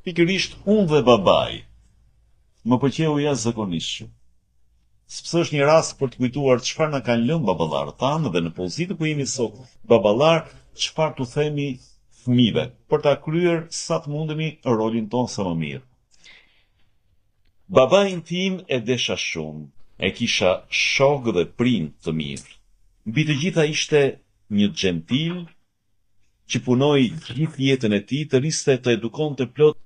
Pikërisht unë dhe babai. Më pëlqeu jashtëzakonisht shumë. Sepse është një rast për të kujtuar çfarë na kanë lënë baballarët tanë dhe në pozitën ku jemi sot baballar, çfarë t'u themi fëmijëve për ta kryer sa të mundemi rolin tonë sa më mirë. Babain tim e desha shumë, e kisha shok dhe prind të mirë. Mbi të gjitha ishte një xhentil që punoi gjithë jetën e tij të rriste të edukonte plot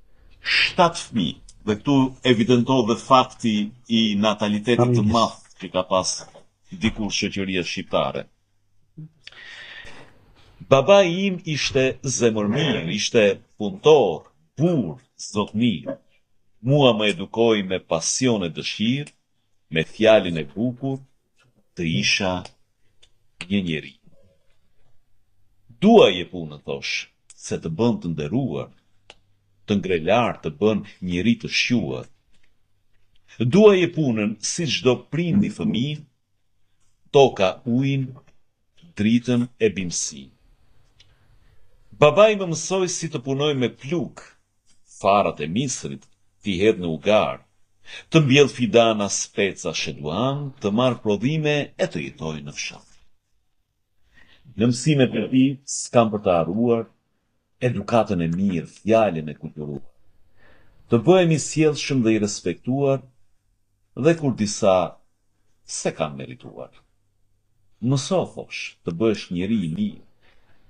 7 fëmijë. Dhe këtu evidentohet dhe fakti i natalitetit të madh që ka pas dikur shoqëria shqiptare. Babai im ishte zemërmirë, ishte punëtor, burrë, zotni. Mua më edukoi me pasion e dëshirë, me fjalën e bukur, të isha një njeri. Duaje punën, thosh, se të bën të nderuar, të ngre lart, të bën njeri të shquar. Duaje punën si çdo prind i fëmijë, toka ujin, dritën e bimësinë. Babai më mësoi si të punoj me plug, farat e misrit t'i hedh në ugar, të mbjell fidana specash e duhan, të marr prodhime e të jetoj në fshat. Në mësimet e tij s'kam për të harruar edukatën e mirë, fjalën e kulturuar. Të bëhem i sjellshëm dhe i respektuar dhe kur disa s'e kanë merituar. Mëso, thosh, të bëhesh njeri i mirë,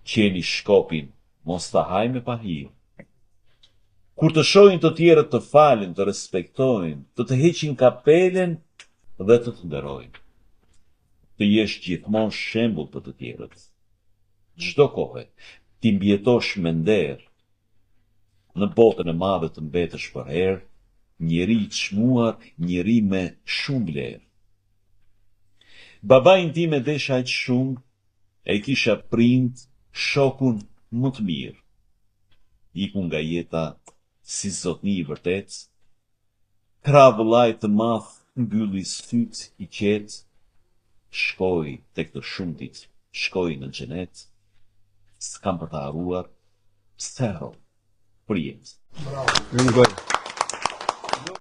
qeni shkopin mos ta hajë me pahir. Kur të shohin të tjerët të falin, të respektojnë, të të heqin kapelen dhe të të nderojnë. Të jesh gjithmonë shembull për të tjerët. Çdo kohe, t'i mbijetosh me nder, në botën e madhe të mbetesh përherë, njeri i çmuar, njeri me shumë vlerë. Babain tim e desha aq shumë, e kisha prind, shokun më të mirë. Iku nga jeta si zotni i vërtetë, krah vëllait të madh mbylli sytë i qetë, shkoi tek të shumtit, shkoi në xhenet, s'kam për ta harruar, pse harroj, për jetë. Bravo.